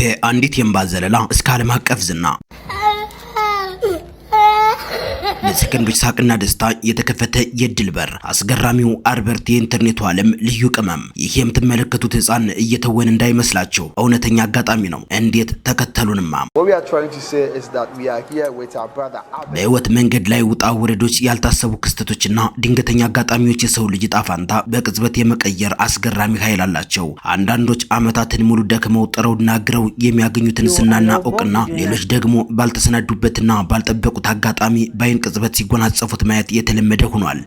ከአንዲት የእንባ ዘለላ እስከ ዓለም አቀፍ ዝና፣ ለሰከንዶች ሳቅና ደስታ የተከፈተ የድል በር። አስገራሚው አልበርት፣ የኢንተርኔቱ ዓለም ልዩ ቅመም። ይህ የምትመለከቱት ሕፃን እየተወነ እንዳይመስላችሁ፣ እውነተኛ አጋጣሚ ነው። እንዴት? ተከተሉንማ። What we are trying to say is that we are here with our brother Albert. በህይወት መንገድ ላይ ውጣ ውረዶች፣ ያልታሰቡ ክስተቶችና ድንገተኛ አጋጣሚዎች የሰው ልጅ ዕጣ ፈንታ በቅጽበት የመቀየር አስገራሚ ኃይል አላቸው። አንዳንዶች ዓመታትን ሙሉ ደክመው፣ ጥረውና ግረው የሚያገኙትን ዝናና እውቅና፣ ሌሎች ደግሞ ባልተሰናዱበትና ባልጠበቁት አጋጣሚ በአይን ቅጽበት ሲጎናጸፉት ማየት የተለመደ ሆኗል።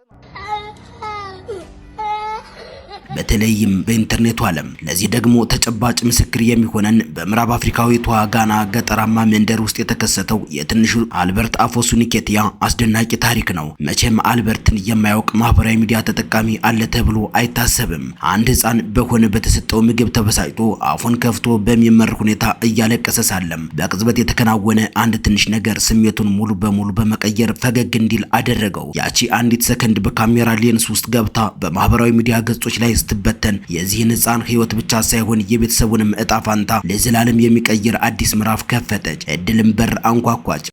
በተለይም በኢንተርኔቱ ዓለም። ለዚህ ደግሞ ተጨባጭ ምስክር የሚሆነን በምዕራብ አፍሪካዊቷ ጋና ገጠራማ መንደር ውስጥ የተከሰተው የትንሹ አልበርት አፎሱ ኒኬቲያ አስደናቂ ታሪክ ነው። መቼም አልበርትን የማያውቅ ማህበራዊ ሚዲያ ተጠቃሚ አለ ተብሎ አይታሰብም። አንድ ሕፃን በሆነ በተሰጠው ምግብ ተበሳጭቶ አፉን ከፍቶ በሚመር ሁኔታ እያለቀሰ ሳለም በቅጽበት የተከናወነ አንድ ትንሽ ነገር ስሜቱን ሙሉ በሙሉ በመቀየር ፈገግ እንዲል አደረገው። ያቺ አንዲት ሰከንድ በካሜራ ሌንስ ውስጥ ገብታ በማህበራዊ ሚዲያ ገጾች ላይ ስትበተን የዚህን ሕፃን ህይወት ብቻ ሳይሆን የቤተሰቡንም እጣ ፋንታ ለዘላለም የሚቀይር አዲስ ምዕራፍ ከፈተች። እድልም በር አንኳኳች።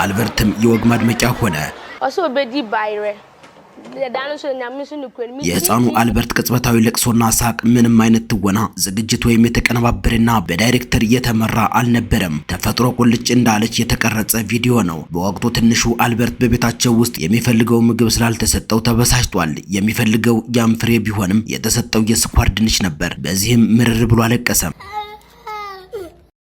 አልበርትም የወግ ማድመቂያ ሆነ። Ɔsɛ obedi bayerɛ da no nso Nyame nso nokura no. የህፃኑ አልበርት ቅጽበታዊ ለቅሶና ሳቅ ምንም አይነት ትወና፣ ዝግጅት ወይም የተቀነባበረና በዳይሬክተር የተመራ አልነበረም። ተፈጥሮ ቁልጭ እንዳለች የተቀረጸ ቪዲዮ ነው። በወቅቱ ትንሹ አልበርት በቤታቸው ውስጥ የሚፈልገው ምግብ ስላልተሰጠው ተበሳጭቷል። የሚፈልገው ያም ፍሬ ቢሆንም የተሰጠው የስኳር ድንች ነበር። በዚህም ምርር ብሎ አለቀሰ።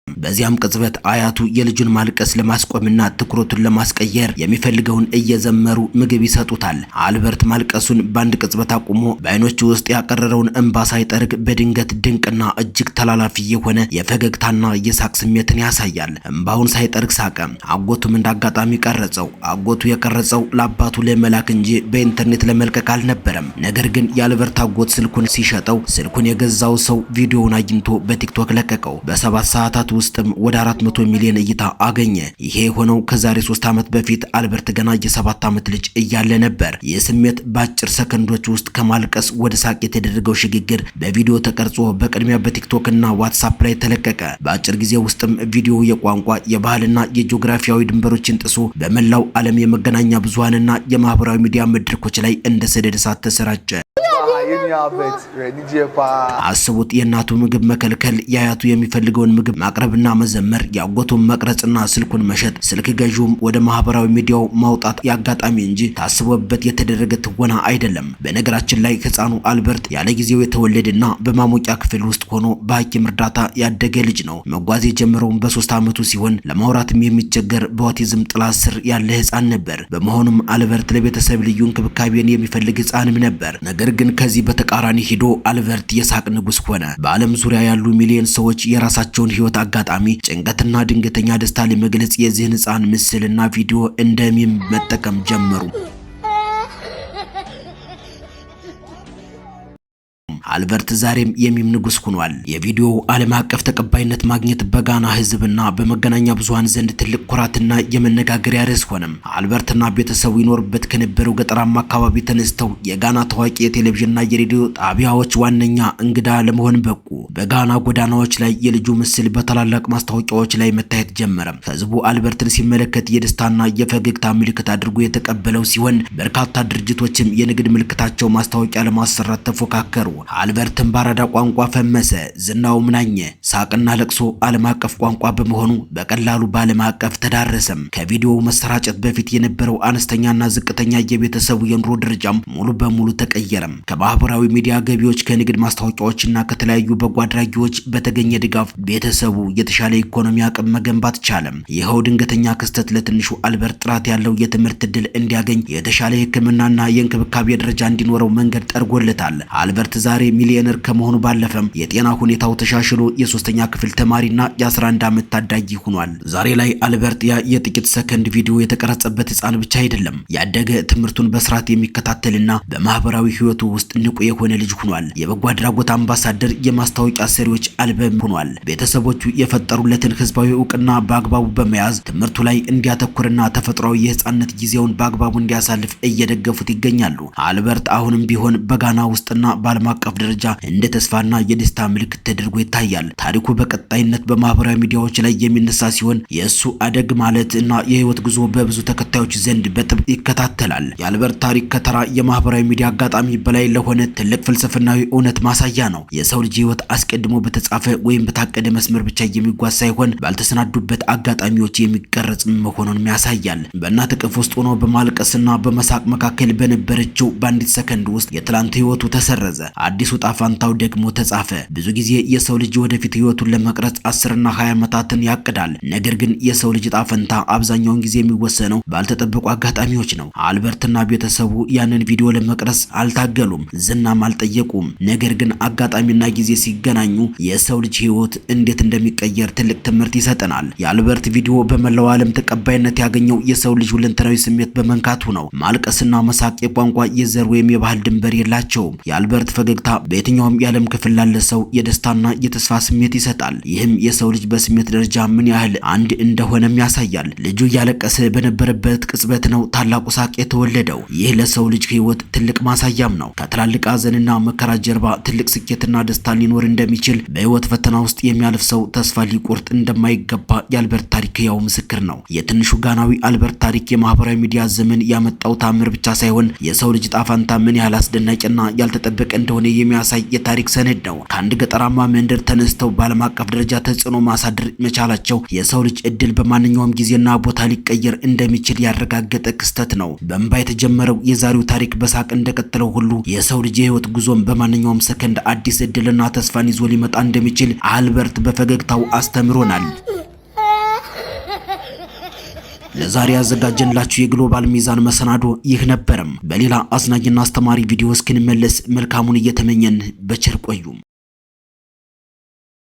በዚያም ቅጽበት አያቱ የልጁን ማልቀስ ለማስቆምና ትኩረቱን ለማስቀየር የሚፈልገውን እየዘመሩ ምግብ ይሰጡታል። አልበርት ማልቀሱን በአንድ ቅጽበት አቁሞ በአይኖቹ ውስጥ ያቀረረውን እንባ ሳይጠርግ በድንገት ድንቅና እጅግ ተላላፊ የሆነ የፈገግታና የሳቅ ስሜትን ያሳያል። እንባውን ሳይጠርግ ሳቀ። አጎቱም እንደ አጋጣሚ ቀረጸው። አጎቱ የቀረጸው ለአባቱ ለመላክ እንጂ በኢንተርኔት ለመልቀቅ አልነበረም። ነገር ግን የአልበርት አጎት ስልኩን ሲሸጠው ስልኩን የገዛው ሰው ቪዲዮውን አግኝቶ በቲክቶክ ለቀቀው። በ7 ሰዓታት ውስጥም ወደ 400 ሚሊዮን እይታ አገኘ። ይሄ የሆነው ከዛሬ 3 ዓመት በፊት አልበርት ገና የ7 ዓመት ልጅ እያለ ነበር። ይህ ስሜት፣ በአጭር ሰከንዶች ውስጥ ከማልቀስ ወደ ሳቅ የተደረገው ሽግግር በቪዲዮ ተቀርጾ በቅድሚያ በቲክቶክ እና ዋትሳፕ ላይ ተለቀቀ። በአጭር ጊዜ ውስጥም ቪዲዮው የቋንቋ፣ የባህልና የጂኦግራፊያዊ ድንበሮችን ጥሶ በመላው ዓለም የመገናኛ ብዙሃንና የማህበራዊ ሚዲያ መድረኮች ላይ እንደ ሰደድ እሳት ተሰራጨ። Yɛn nua Albert anigyeɛ paa. አስቡት፣ የእናቱ ምግብ መከልከል፣ የአያቱ የሚፈልገውን ምግብ ማቅረብና መዘመር፣ የአጎቱን መቅረጽና ስልኩን መሸጥ፣ ስልክ ገዢውም ወደ ማህበራዊ ሚዲያው ማውጣት ያጋጣሚ እንጂ ታስቦበት የተደረገ ትወና አይደለም። በነገራችን ላይ ህፃኑ አልበርት ያለ ጊዜው የተወለደና በማሞቂያ ክፍል ውስጥ ሆኖ በሐኪም እርዳታ ያደገ ልጅ ነው። መጓዝ የጀመረውም በ3 ዓመቱ ሲሆን ለማውራትም የሚቸገር በኦቲዝም ጥላ ስር ያለ ህፃን ነበር። በመሆኑም አልበርት ለቤተሰብ ልዩ እንክብካቤን የሚፈልግ ህፃንም ነበር። ነገር ግን ከዚህ በተቃራኒ ሂዶ አልበርት የሳቅ ንጉስ ሆነ። በዓለም ዙሪያ ያሉ ሚሊዮን ሰዎች የራሳቸውን ህይወት አጋጣሚ፣ ጭንቀትና ድንገተኛ ደስታ ለመግለጽ የዚህን ህፃን ምስልና ቪዲዮ እንደ meme መጠቀም ጀመሩ። አልበርት ዛሬም የ meme ንጉስ ሆኗል። የቪዲዮው ዓለም አቀፍ ተቀባይነት ማግኘት በጋና ህዝብና በመገናኛ ብዙሃን ዘንድ ትልቅ ኩራትና የመነጋገሪያ ርዕስ ሆነም። አልበርትና ቤተሰቡ ይኖርበት ከነበረው ገጠራማ አካባቢ ተነስተው የጋና ታዋቂ የቴሌቪዥንና የሬዲዮ ጣቢያዎች ዋነኛ እንግዳ ለመሆን በቁ። በጋና ጎዳናዎች ላይ የልጁ ምስል በታላላቅ ማስታወቂያዎች ላይ መታየት ጀመረ። ህዝቡ አልበርትን ሲመለከት የደስታና የፈገግታ ምልክት አድርጎ የተቀበለው ሲሆን በርካታ ድርጅቶችም የንግድ ምልክታቸው ማስታወቂያ ለማሰራት ተፎካከሩ። አልበርትም ባራዳ ቋንቋ ፈመሰ፣ ዝናውም ናኘ። ሳቅና ለቅሶ ዓለም አቀፍ ቋንቋ በመሆኑ በቀላሉ በዓለም አቀፍ ተዳረሰም። ከቪዲዮው መሰራጨት በፊት የነበረው አነስተኛና ዝቅተኛ የቤተሰቡ የኑሮ ደረጃም ሙሉ በሙሉ ተቀየረም። ከማህበራዊ ሚዲያ ገቢዎች፣ ከንግድ ማስታወቂያዎችና ከተለያዩ በጎ አድራጊዎች በተገኘ ድጋፍ ቤተሰቡ የተሻለ ኢኮኖሚ አቅም መገንባት ቻለም። ይኸው ድንገተኛ ክስተት ለትንሹ አልበርት ጥራት ያለው የትምህርት ዕድል እንዲያገኝ፣ የተሻለ የሕክምናና የእንክብካቤ ደረጃ እንዲኖረው መንገድ ጠርጎለታል። አልበርት ዛሬ ሚሊዮነር ከመሆኑ ባለፈም የጤና ሁኔታው ተሻሽሎ የሶስተኛ ክፍል ተማሪና የ11 ዓመት ታዳጊ ሆኗል። ዛሬ ላይ አልበርት ያ የጥቂት ሰከንድ ቪዲዮ የተቀረጸበት ህፃን ብቻ አይደለም። ያደገ፣ ትምህርቱን በስርዓት የሚከታተልና በማህበራዊ ህይወቱ ውስጥ ንቁ የሆነ ልጅ ሆኗል። የበጎ አድራጎት አምባሳደር፣ የማስታወቂያ ሰሪዎች አልበም ሆኗል። ቤተሰቦቹ የፈጠሩለትን ህዝባዊ እውቅና በአግባቡ በመያዝ ትምህርቱ ላይ እንዲያተኩርና ተፈጥሯዊ የህፃንነት ጊዜውን በአግባቡ እንዲያሳልፍ እየደገፉት ይገኛሉ። አልበርት አሁንም ቢሆን በጋና ውስጥና በዓለም አቀፍ አቀፍ ደረጃ እንደ ተስፋና የደስታ ምልክት ተደርጎ ይታያል። ታሪኩ በቀጣይነት በማህበራዊ ሚዲያዎች ላይ የሚነሳ ሲሆን የእሱ አደግ ማለት እና የህይወት ጉዞ በብዙ ተከታዮች ዘንድ በጥብቅ ይከታተላል። የአልበርት ታሪክ ከተራ የማህበራዊ ሚዲያ አጋጣሚ በላይ ለሆነ ትልቅ ፍልስፍናዊ እውነት ማሳያ ነው። የሰው ልጅ ህይወት አስቀድሞ በተጻፈ ወይም በታቀደ መስመር ብቻ የሚጓዝ ሳይሆን ባልተሰናዱበት አጋጣሚዎች የሚቀረጽ መሆኑንም ያሳያል። በእናት እቅፍ ውስጥ ሆኖ በማልቀስና በመሳቅ መካከል በነበረችው በአንዲት ሰከንድ ውስጥ የትላንት ህይወቱ ተሰረዘ። አዲሱ እጣፋንታው ደግሞ ተጻፈ። ብዙ ጊዜ የሰው ልጅ ወደፊት ህይወቱን ለመቅረጽ 10ና 20 ዓመታትን ያቅዳል። ነገር ግን የሰው ልጅ እጣፈንታ አብዛኛውን ጊዜ የሚወሰነው ባልተጠበቁ አጋጣሚዎች ነው። አልበርትና ቤተሰቡ ያንን ቪዲዮ ለመቅረጽ አልታገሉም፣ ዝናም አልጠየቁም። ነገር ግን አጋጣሚና ጊዜ ሲገናኙ የሰው ልጅ ህይወት እንዴት እንደሚቀየር ትልቅ ትምህርት ይሰጠናል። የአልበርት ቪዲዮ በመላው ዓለም ተቀባይነት ያገኘው የሰው ልጅ ሁለንተናዊ ስሜት በመንካቱ ነው። ማልቀስና መሳቅ የቋንቋ፣ የዘር ወይም የባህል ድንበር የላቸውም። የአልበርት ፈገግታ በየትኛውም የዓለም ክፍል ላለ ሰው የደስታና የተስፋ ስሜት ይሰጣል። ይህም የሰው ልጅ በስሜት ደረጃ ምን ያህል አንድ እንደሆነም ያሳያል። ልጁ እያለቀሰ በነበረበት ቅጽበት ነው ታላቁ ሳቅ የተወለደው። ይህ ለሰው ልጅ ህይወት ትልቅ ማሳያም ነው። ከትላልቅ ሐዘንና መከራ ጀርባ ትልቅ ስኬትና ደስታ ሊኖር እንደሚችል፣ በህይወት ፈተና ውስጥ የሚያልፍ ሰው ተስፋ ሊቆርጥ እንደማይገባ የአልበርት ታሪክ ሕያው ምስክር ነው። የትንሹ ጋናዊ አልበርት ታሪክ የማህበራዊ ሚዲያ ዘመን ያመጣው ታምር ብቻ ሳይሆን የሰው ልጅ እጣፋንታ ምን ያህል አስደናቂና ያልተጠበቀ እንደሆነ የሚያሳይ የታሪክ ሰነድ ነው። ከአንድ ገጠራማ መንደር ተነስተው በዓለም አቀፍ ደረጃ ተጽዕኖ ማሳደር መቻላቸው የሰው ልጅ እድል በማንኛውም ጊዜና ቦታ ሊቀየር እንደሚችል ያረጋገጠ ክስተት ነው። በእንባ የተጀመረው የዛሬው ታሪክ በሳቅ እንደቀጠለው ሁሉ የሰው ልጅ የህይወት ጉዞም በማንኛውም ሰከንድ አዲስ እድልና ተስፋን ይዞ ሊመጣ እንደሚችል አልበርት በፈገግታው አስተምሮናል። ለዛሬ ያዘጋጀንላችሁ የግሎባል ሚዛን መሰናዶ ይህ ነበረም። በሌላ አዝናኝና አስተማሪ ቪዲዮ እስክንመለስ መልካሙን እየተመኘን በቸር ቆዩም።